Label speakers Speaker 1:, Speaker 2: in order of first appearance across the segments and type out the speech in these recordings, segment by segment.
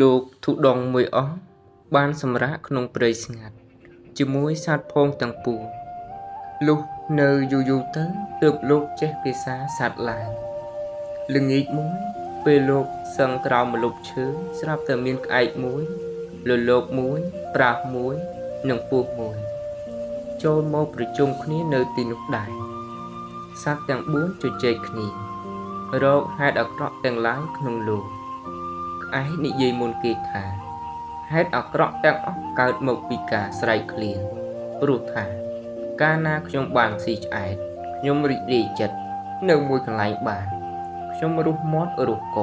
Speaker 1: លោកធុដង្កមួយអង្គបានសម្រាកក្នុងព្រៃស្ងាត់ ជាមួយសត្វផងទាំងពួង លុះនៅយូរៗទៅទើបលោកចេះភាសាសត្វឡើង ល្ងាចមួយពេលលោកសឹងក្រោមម្លប់ឈើស្រាប់តែមានក្អែកមួយ លលកមួយ ប្រើសមួយ និងពស់មួយ ចូលមកប្រជុំគ្នានៅទីនោះដែរ សត្វទាំង៤ជជែកគ្នា រកហេតុអាក្រក់ទាំងឡាយក្នុងលោក ក្អែកនិយាយមុនគេថា ហេតុអាក្រក់ទាំងអស់កើតមកពីការស្រែកឃ្លាន ព្រោះថាកាលណាខ្ញុំបានស៊ីឆ្អែតខ្ញុំរីករាយចិត្តនៅមួយកន្លែងបាន ខ្ញុំរុះមាត់រុះក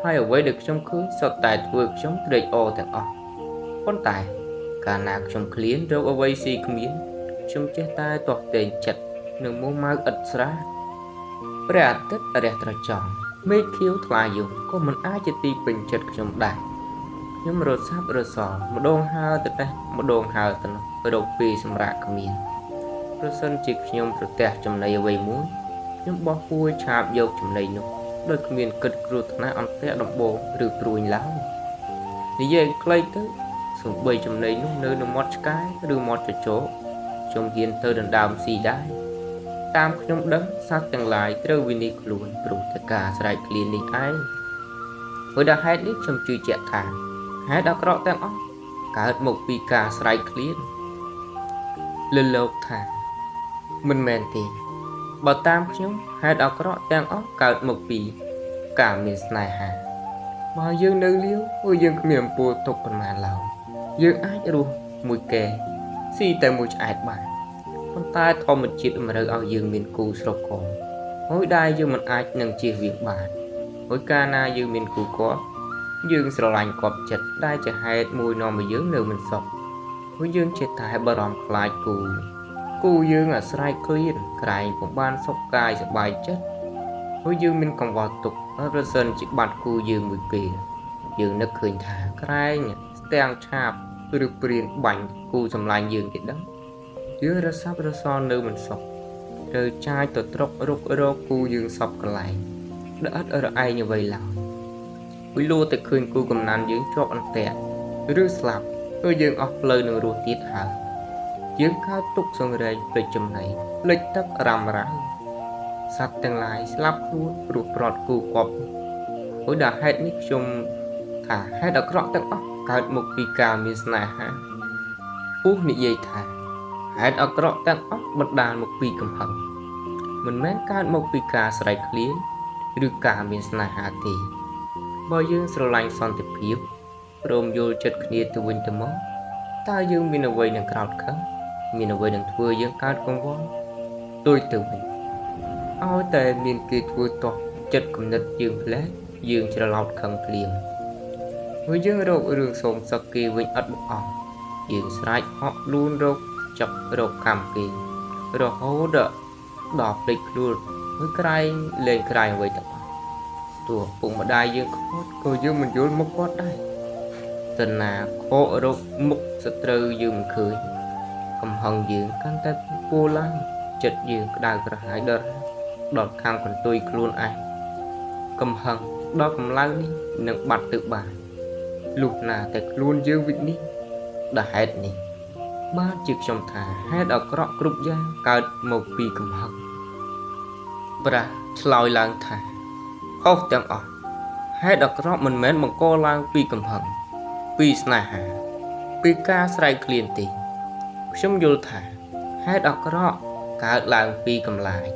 Speaker 1: ហើយអ្វីដែលខ្ញុំឃើញសុទ្ធតែធ្វើខ្ញុំត្រេកអរទាំងអស់ ប៉ុន្តែកាលណាខ្ញុំឃ្លានរកអ្វីស៊ីគ្មាន ខ្ញុំចេះតែទាស់ទែងចិត្តនិងមួម៉ៅឥតស្រា ព្រះអាទិត្យរះត្រចង់មេឃខៀវថ្លាយំក៏មិនអាចជាទីពេញចិត្តខ្ញុំដែរ ខ្ញុំរសាប់រសល់ម្ដងហើរទៅនេះម្ដងហើរទៅនោះរកពេលសម្រាកគ្មាន ប្រសិនជាខ្ញុំប្រទះចំណីអ្វីមួយ ខ្ញុំបោះពួយឆាបយកចំណីនោះដោយគ្មានគិតគ្រោះថ្នាក់អន្ទាក់ដំបូងឬព្រួញឡើយ និយាយឲ្យខ្លីទៅសូម្បីចំណីនោះនៅនៅមាត់ឆ្កែឬមាត់ចចកខ្ញុំហ៊ានទៅដណ្ដើមស៊ីដែរ តាមខ្ញុំដឹងសត្វទាំងឡាយត្រូវវិនិច្ឆ័យខ្លួនព្រោះតែការស្រែកឃ្លាននេះឯង ព្រោះដល់ហេតុនេះខ្ញុំជឿជាក់ថាហេតុអាក្រក់ទាំងអស់កើតមកពីការស្រែកឃ្លាន លលោកថាមិនមែនទេ បើតាមខ្ញុំហេតុអាក្រក់ទាំងអស់កើតមកពីការមានស្នេហា បើយើងនៅលាវព្រោះយើងគ្មានអំពូលទុកប៉ុន្មានឡើយ យើងអាចរស់មួយកែស៊ីតែមួយឆ្អែតបាន ប៉ុន្តែធម្មជាតិតម្រូវឲ្យយើងមានគូស្រករ ហើយដែលយើងមិនអាចនឹងជៀសវាងបាន ហើយកាលណាយើងមានគូគាត់ យើងស្រឡាញ់គាត់ចិត្តដែលជាហេតុមួយនាំឲ្យយើងនៅមិនសុខ ព្រោះយើងចេះតែបារម្ភខ្លាចគូ គូយើងអាស្រ័យឃ្លានក្រែងពុំបានសុខកាយសប្បាយចិត្ត ព្រោះយើងមានកង្វល់ទុក្ខហើយប្រសិនជាបាត់គូយើងមួយពេល យើងនឹកឃើញថាក្រែងស្ទាំងឆាបឬព្រានបាញ់គូសម្លាញ់យើងគេដឹង យើងរសាប់រសល់នៅមិនសុខ ត្រូវចាយទៅត្រុករុករកគូយើងសពកន្លែង ដោយឥតរឯងអ្វីឡើយ វិលតែឃើញគូកំណានយើងជាប់អន្ទាក់ឬស្លាប់ គឺយើងអស់ផ្លូវនឹងរស់ទៀតហើយ យើងកើតទុកសង្រែងភ្លេចចំណីភ្លេចទឹករ៉ាំរ៉ៃ សត្វទាំងឡាយស្លាប់ខ្លួនព្រោះប្រត់គូគប់នេះ ព្រោះដល់ហេតុនេះខ្ញុំថាហេតុអាក្រក់ទាំងអស់កើតមកពីការមានស្នេហា ពស់និយាយថាហេតុអាក្រក់ទាំងអស់បណ្ដាលមកពីកំហឹង មិនមែនកើតមកពីការស្រែកឃ្លានឬការមានស្នេហាទេ បើយើងស្រឡាញ់សន្តិភាពព្រមយល់ចិត្តគ្នាទៅវិញទៅមក តើយើងមានអ្វីនឹងក្រោធខឹង មានអ្វីនឹងធ្វើយើងកើតកង្វល់ ផ្ទុយទៅវិញ ឲ្យតែមានគេធ្វើទាស់ចិត្តគំនិតយើងផ្លែកយើងច្រឡោតខឹងភ្លាម ព្រោះយើងរករឿងសូមសឹកគេវិញឥតបង្អង់ យើងស្រែកហក់លូនរកចឹករកកម្មគេ រហូតដល់ភ្លេចខ្លួនមួយក្រែងលែងក្រែងអ្វីទាំងអស់ ទោះពុកម្ដាយយើងខកក៏យើងមិនយល់មុខគាត់ដែរ តណាខករកមុខសត្រូវយើងមិនឃើញ កំហឹងយើងកាន់តែពោលឡើង ចិត្តយើងក្តៅក្រហាយដល់ខាងកន្ទុយខ្លួនឯង កំហឹងដល់កម្លៅនេះនឹងបាត់ទៅបាន លុះណាតែខ្លួនយើងវិនិច្ឆ័យ ដល់ហេតុនេះ បានជាខ្ញុំថាហេតុអាក្រក់គ្រប់យ៉ាងកើតមកពីកំហឹង ប្រាស់ឆ្លើយឡើងថាខុសទាំងអស់ ហេតុអាក្រក់មិនមែនបង្កឡើងពីកំហឹង ពីស្នេហា ពីការស្រែកឃ្លានទេ ខ្ញុំយល់ថាហេតុអាក្រក់កើតឡើងពីកំឡាច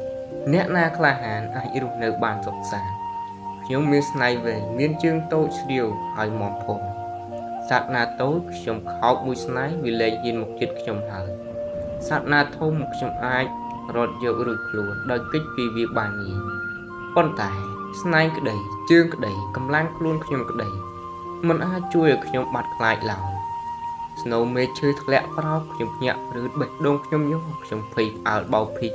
Speaker 1: អ្នកណាក្លាហានអាចរស់នៅបានសុខសាន្ត ខ្ញុំមានស្នែងវែងមានជើងតូចស្រាវហើយមាំផង សត្វណាតូចខ្ញុំខោកមួយស្នែងវាលែងហ៊ានមកជិតខ្ញុំហើយ សត្វណាធំខ្ញុំអាចរត់យករួចខ្លួនដោយគេចពីវាបានងាយ ប៉ុន្តែស្នែងក្តីជើងក្តីកម្លាំងខ្លួនខ្ញុំក្តីមិនអាចជួយឲ្យខ្ញុំបាត់ខ្លាចឡើយ ស្នូវមេឃឈើធ្លាក់ប្រោកខ្ញុំភ្ញាក់ព្រឺតបេះដូងខ្ញុំញ័រខ្ញុំភ័យផ្អើលបោភីក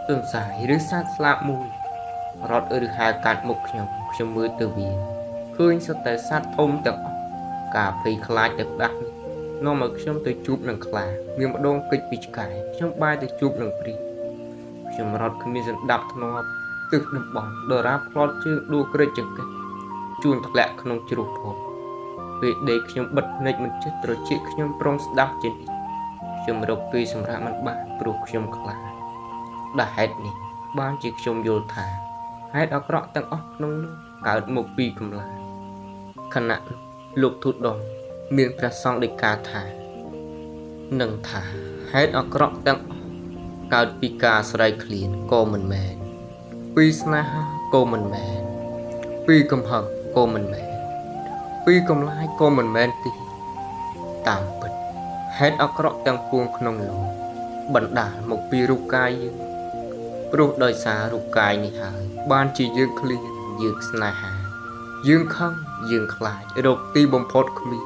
Speaker 1: ទន្សាយឬសត្វស្លាបមួយរត់ឬហែលកាត់មុខខ្ញុំខ្ញុំមើលទៅវាឃើញសុទ្ធតែសត្វធំទាំងអស់ការភ័យខ្លាចតែផ្ដាស់នេះនាំឲ្យខ្ញុំទៅជួបនឹងខ្លាមានម្ដងគេចពីឆ្កែខ្ញុំបែរទៅជួបនឹងព្រាយខ្ញុំរត់គ្មានសន្តាប់ធ្នាប់ទិសតំបន់ដរាបផ្្លាត់ជើងដួលក្រិចចង្កេះជួនធ្លាក់ក្នុងជ្រោះផង ពេលដេកខ្ញុំបិទភ្នែកមិនជិតត្រចៀកខ្ញុំប្រុងស្ដាប់ជានិច្ចខ្ញុំរកពេលសម្រាកមិនបានព្រោះខ្ញុំខ្លាចដែលហេតុនេះបានជាខ្ញុំយល់ថាហេតុអាក្រក់ទាំងអស់ក្នុងលោកកើតមកពីកំឡាចខណៈនោះលោកធូដុងមានព្រះសង្ឃដីកាថានឹងថាហេតុអាក្រក់ទាំងអស់កើតពីការស្រែកឃ្លានក៏មិនមែនពីស្នេហាក៏មិនមែនពីកំហឹងក៏មិនមែនពីកំឡាចក៏មិនមែនទេតាមពិតហេតុអាក្រក់ទាំងពួងក្នុងលោកបណ្ដាលមកពីរូបកាយយើងព្រោះដោយសាររូបកាយនេះហើយបានជាយើងឃ្លានយើងស្នេហាយើងខឹងយើងខ្លាចរកទីបំផុតគ្មាន